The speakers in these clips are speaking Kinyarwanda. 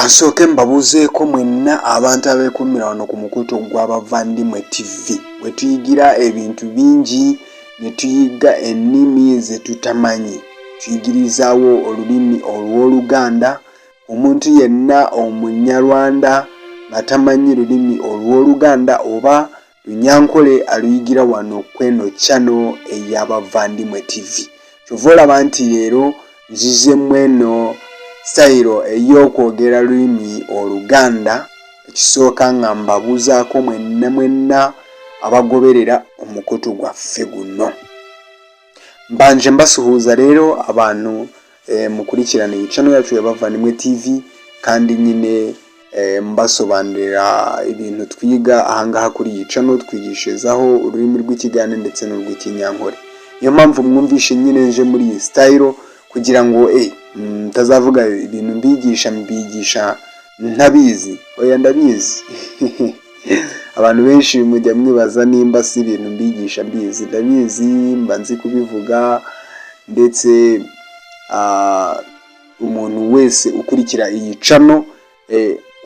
Kansooke mbabuuzeeko mwenna abantu abeekuumira wano ku mukutu gw'Abavandimwe TV we tuyigira ebintu bingi ne tuyiga ennimi ze tutamanyi. Tuyigirizaawo olulimi olw'Oluganda omuntu yenna Omunyarwanda nga tamanyi lulimi olw'Oluganda oba Lunyankole aluyigira wano kweno channel ey'Abavandimwe TV. Kyova olaba nti leero nzize mweno sitayiro ey'okwogera lulimi Oluganda ekisooka nga mbabuuzaako mwenna mwenna abagoberera omukutu gwaffe guno. Mbanje mbasuhuza rero abantu mukurikirana iyi channel yacu ya Bavandimwe TV kandi nyine mbasobanurira ibintu twiga ahangaha kuri iyi channel twigishirizaho ururimi rw'Ikigande ndetse n'urw'Ikinyankore. Niyo mpamvu mwumvishe nyine nje muri iyi style kugira ngo mutazavuga ibintu mbigisha mbigisha ntabizi. Oya, ndabizi. Abantu benshi mujya mwibaza nimba si ibintu mbigisha mbizi. Ndabizi, mba nzi kubivuga ndetse umuntu wese ukurikira iyi channel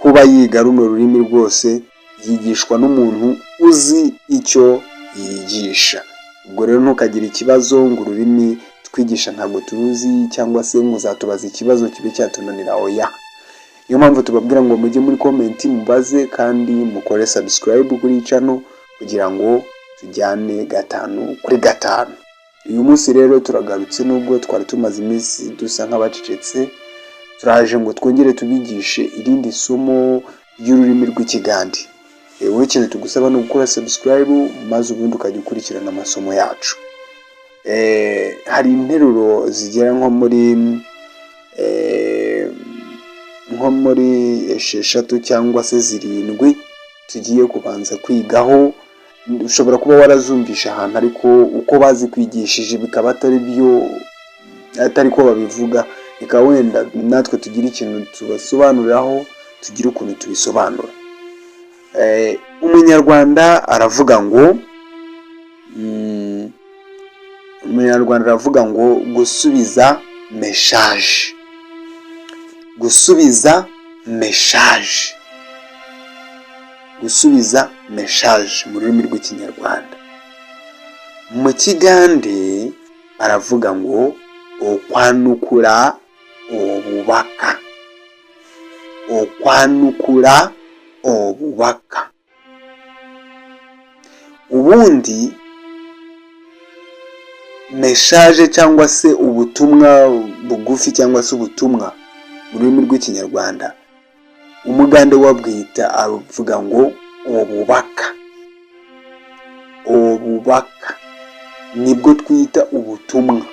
kuba yiga runo rurimi rwose yigishwa n'umuntu uzi icyo yigisha. Ubwo rero ntukagire ikibazo ngo ururimi twigisha ntabwo turuzi cyangwa se ngo uzatubaza ikibazo kibe cyatunanira, oya. Niyo mpamvu tubabwira ngo mujye muri comment mubaze kandi mukore subscribe kuri iyi channel kugira ngo tujyane gatanu kuri gatanu. Uyu munsi rero turagarutse nubwo twari tumaze iminsi dusa nk'abacecetse, turaje ngo twongere tubigishe irindi somo ry'ururimi rw'Ikigande. Wowe ikintu tugusaba ni ugukora subscribe maze ubundi ukajya ukurikirana amasomo yacu. Hari interuro zigera nko muri 6 cyangwa se 7 tugiye kubanza kwigaho. Ushobora kuba warazumvisha ahantu ariko uko bazikwigishije bikaba atari byo, atari ko babivuga. Reka wenda natwe tugire ikintu tubasobanuriraho, tugire ukuntu tubisobanura. Umunyarwanda aravuga ngo umunyarwanda aravuga ngo gusubiza message, gusubiza message, gusubiza message mu rurimi rw'Ikinyarwanda. Mu Kigande baravuga ngo okwanukula obubaka, okwanukula obubaka. Ubundi message cyangwa se ubutumwa bugufi cyangwa se ubutumwa mu rurimi rw'Ikinyarwanda, Umugande wabwita avuga ngo obubaka. Obubaka nibwo twita ubutumwa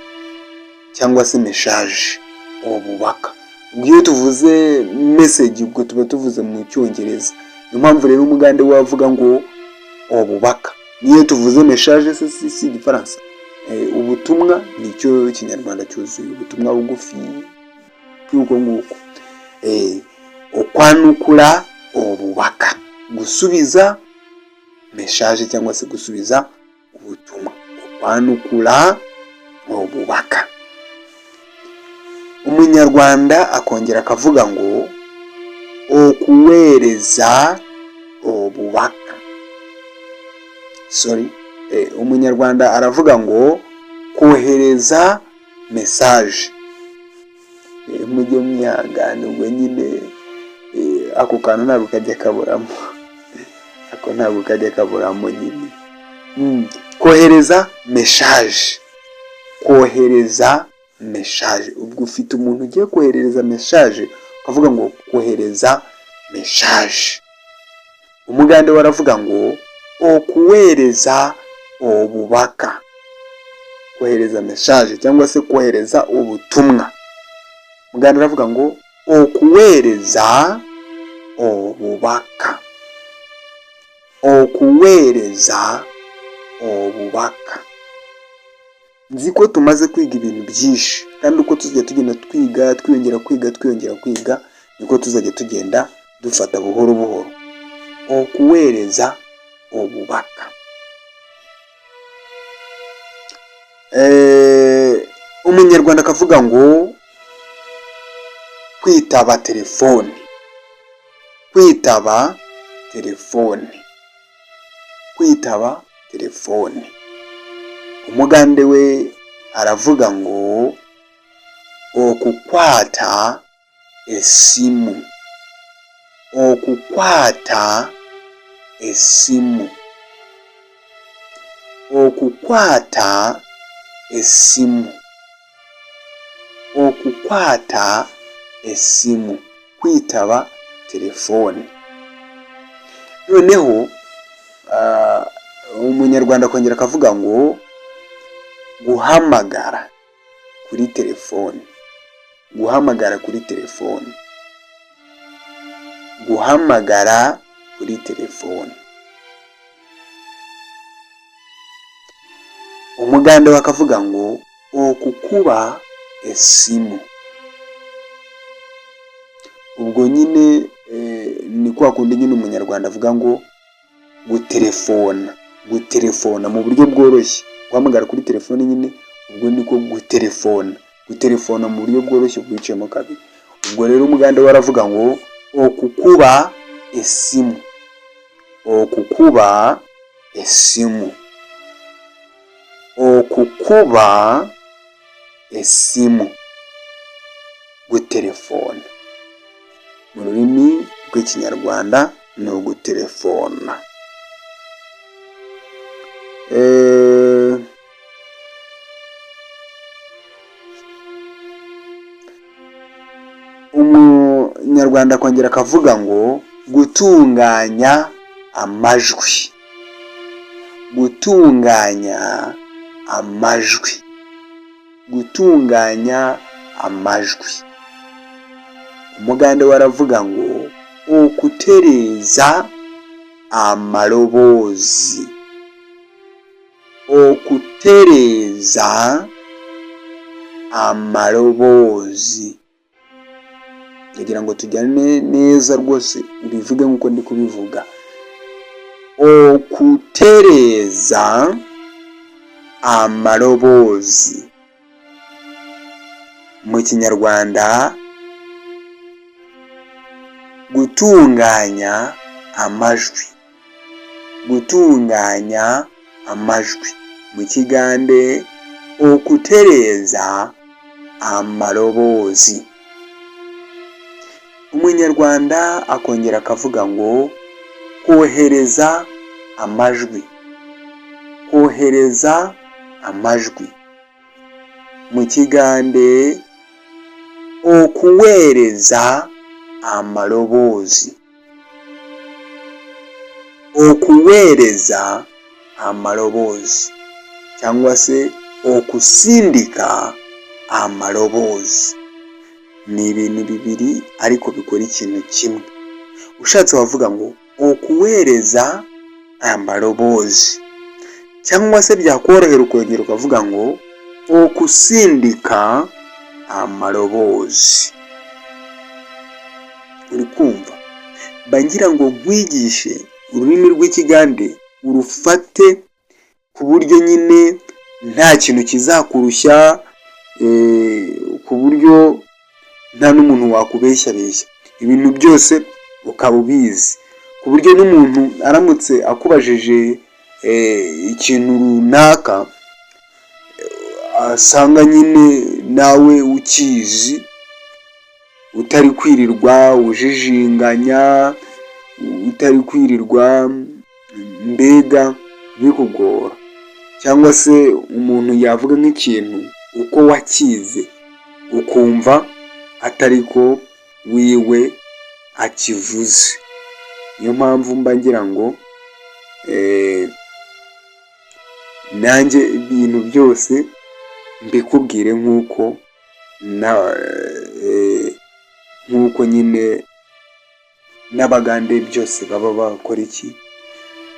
cyangwa se message, obubaka. Ubwo iyo tuvuze message ubwo tuba tuvuze mu Cyongereza. Niyo mpamvu rero Umugande we avuga ngo obubaka. Niyo tuvuze message se si Igifaransa? Ubutumwa nicyo Kinyarwanda cyuzuye, ubutumwa bugufi bw'uko nguko. Okwanukula obubaka, gusubiza message cyangwa se gusubiza ubutumwa, okwanukula obubaka. Umunyarwanda akongera akavuga ngo okuweereza obubaka, sorry, Umunyarwanda aravuga ngo kohereza message. Mujye mwihangana, ubwo nyine ako kantu ntabwo kajya kaburamo, ako ntabwo kajya kaburamo nyine. Kohereza message, kohereza message. Ubwo ufite umuntu ugiye koherereza message ukavuga ngo kohereza message. Umugande we aravuga ngo okuweereza obubaka, kohereza message cyangwa se kohereza ubutumwa. Umugande aravuga ngo okuweereza obubaka, okuweereza obubaka. Nzi ko tumaze kwiga ibintu byinshi kandi uko tuzajya tugenda twiga, twiyongera kwiga, twiyongera kwiga, niko tuzajya tugenda dufata buhoro buhoro. Okuweereza obubaka. Umunyarwanda akavuga ngo kwitaba telefone. Kwitaba telefone, kwitaba telefone. Umugande we aravuga ngo okukwata essimu, okukwata essimu, okukwata essimu, okukwata essimu, kwitaba telefone. Noneho umunyarwanda akongera akavuga ngo guhamagara kuri telefone, guhamagara kuri telefone, guhamagara kuri telefone. Umugande we akavuga ngo okukuba esimu. Ubwo nyine ni kwa kundi nyine umunyarwanda avuga ngo gutelefona, gutelefona mu buryo bworoshye, guhamagara kuri telefone nyine ubwo niko gutelefona, gutelefona mu buryo bworoshye bwiciyemo kabiri. Ubwo rero umugande we aravuga ngo okukuba esimu, okukuba esimu, okukuba esimu, gutelefona. Mu rurimi rw'Ikinyarwanda ni ugutelefona. Umunyarwanda akongera akavuga ngo gutunganya amajwi, gutunganya amajwi, gutunganya amajwi. Umugande we aravuga ngo okutereeza amaloboozi. Okutereeza amaloboozi. Ndagira ngo tujyane neza rwose ubivuge nk'uko ndi kubivuga. Okutereeza amaloboozi. Mu kinyarwanda gutunganya amajwi. Gutunganya amajwi. Mu kigande okutereeza amaloboozi. Umunyarwanda akongera akavuga ngo kohereza amajwi, kohereza amajwi. Mu kigande okuweereza amaloboozi. Okuweereza amaloboozi cyangwa se okusindika amaloboozi. Ni ibintu bibiri ariko bikora ikintu kimwe. Ushatse wavuga ngo okuweereza amaloboozi cyangwa se byakorohera ukongera ukavuga ngo okusindika amaloboozi. Uri kumva? Mba ngira ngo nkwigishe ururimi rw'Ikigande urufate ku buryo nyine nta kintu kizakurushya, ku buryo nta n'umuntu wakubeshyabeshya, ibintu byose ukaba ubizi, ku buryo n'umuntu aramutse akubajije ikintu runaka asanga nyine nawe ukizi, utari kwirirwa ujijinganya, utari kwirirwa mbega bikugora cyangwa se umuntu yavuga nk'ikintu uko wakize ukumva atari ko wiwe akivuze. Niyo mpamvu mba ngira ngo nanjye ibintu byose mbikubwire nk'uko nk'uko nyine n'Abagande byose baba bakora iki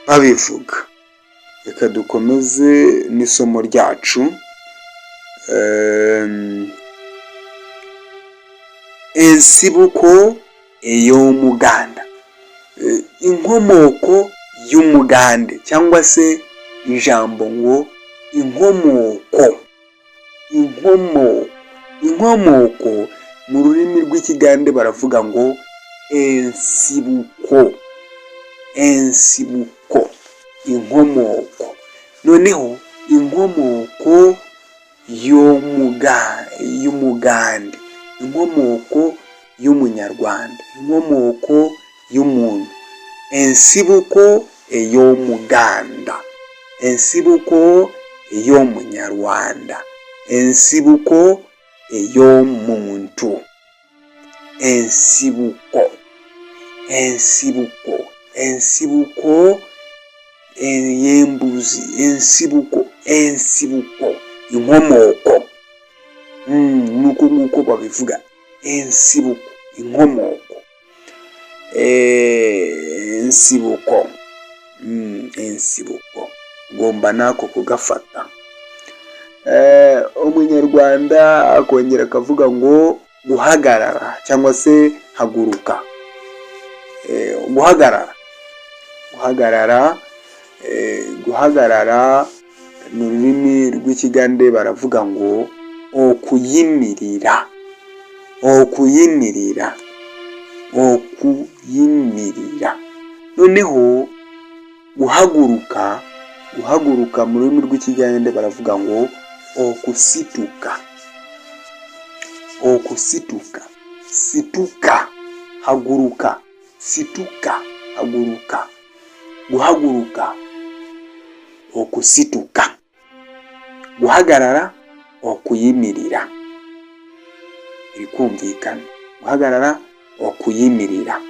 babivuga. Reka dukomeze n'isomo ryacu. Ensibuko ey'Omuganda, inkomoko y'Umugande cyangwa se ijambo ngo inkomoko. Inkomoko, inkomoko mu rurimi rw'Ikigande baravuga ngo Ensibuko, ensibuko, inkomoko. Noneho inkomoko y'Umugande, inkomoko y'Umunyarwanda, inkomoko y'umuntu, ensibuko ey'Omuganda, ensibuko ey'Omunyarwanda, ensibuko ey'omuntu, ensibuko, ensibuko, ensibuko y'embuzi, ensibuko, ensibuko, inkomoko. Nuko nguko babivuga, ensibuko, inkomoko, ensibuko, ensibuko. Ugomba nako kugafata. Umunyarwanda akongera akavuga ngo guhagarara cyangwa se haguruka. Guhagarara, guhagarara, guhagarara mu rurimi rw'Ikigande baravuga ngo okuyimirira, okuyimirira, okuyimirira. Noneho guhaguruka, guhaguruka mu rurimi rw'Ikigande baravuga ngo okusituka, okusituka, situka, haguruka, situka, haguruka, guhaguruka, okusituka, guhagarara, okuyimirira. Biri kumvikana? Guhagarara, okuyimirira,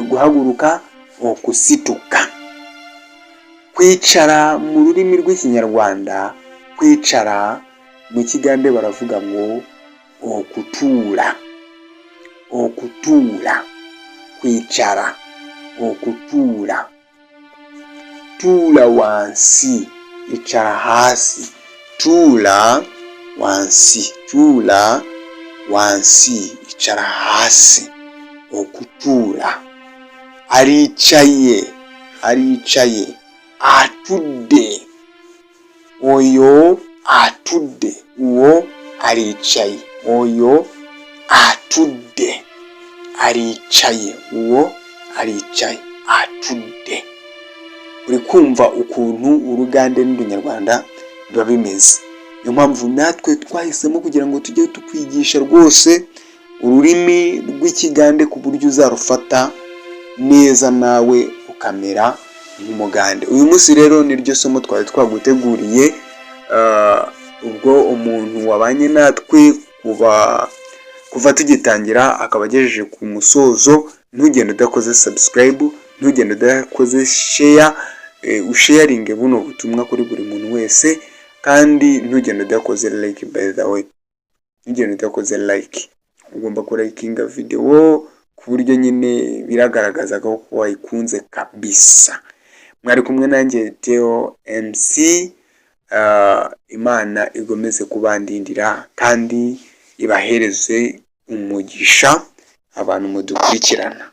guhaguruka, okusituka. Kwicara mu rurimi rw'Ikinyarwanda, kwicara mu Kigande baravuga ngo okutuula, okutuula, kwicara, okutuula. Tuula wansi, icara hasi, tuula wansi, tuula wansi, icara hasi, okutuula. Aricaye, aricaye, atudde, oyo atudde, uwo aricaye, oyo atudde, aricaye, uwo aricaye, atudde. Uri kumva ukuntu Urugande n'Urunyarwanda biba bimeze? Niyo mpamvu natwe twahisemo kugira ngo tujye tukwigisha rwose ururimi rw'Ikigande, ku buryo uzarufata neza nawe ukamera nk'Umugande. Uyu munsi rero niryo somo twari twaguteguriye. Ubwo umuntu wabanye natwe kuva tugitangira akaba agejeje ku musozo, ntugende udakoze subscribe, ntugende udakoze share, usharinge buno butumwa kuri buri muntu wese, kandi ntugende udakoze like. By the way, ntugende udakoze like. Ugomba kurayikinga video ku buryo nyine biragaragaza ko wayikunze kabisa. Mwari kumwe nanjye Theo MC. Imana igomeze kubandindira kandi ibahereze umugisha abantu mudukurikirana.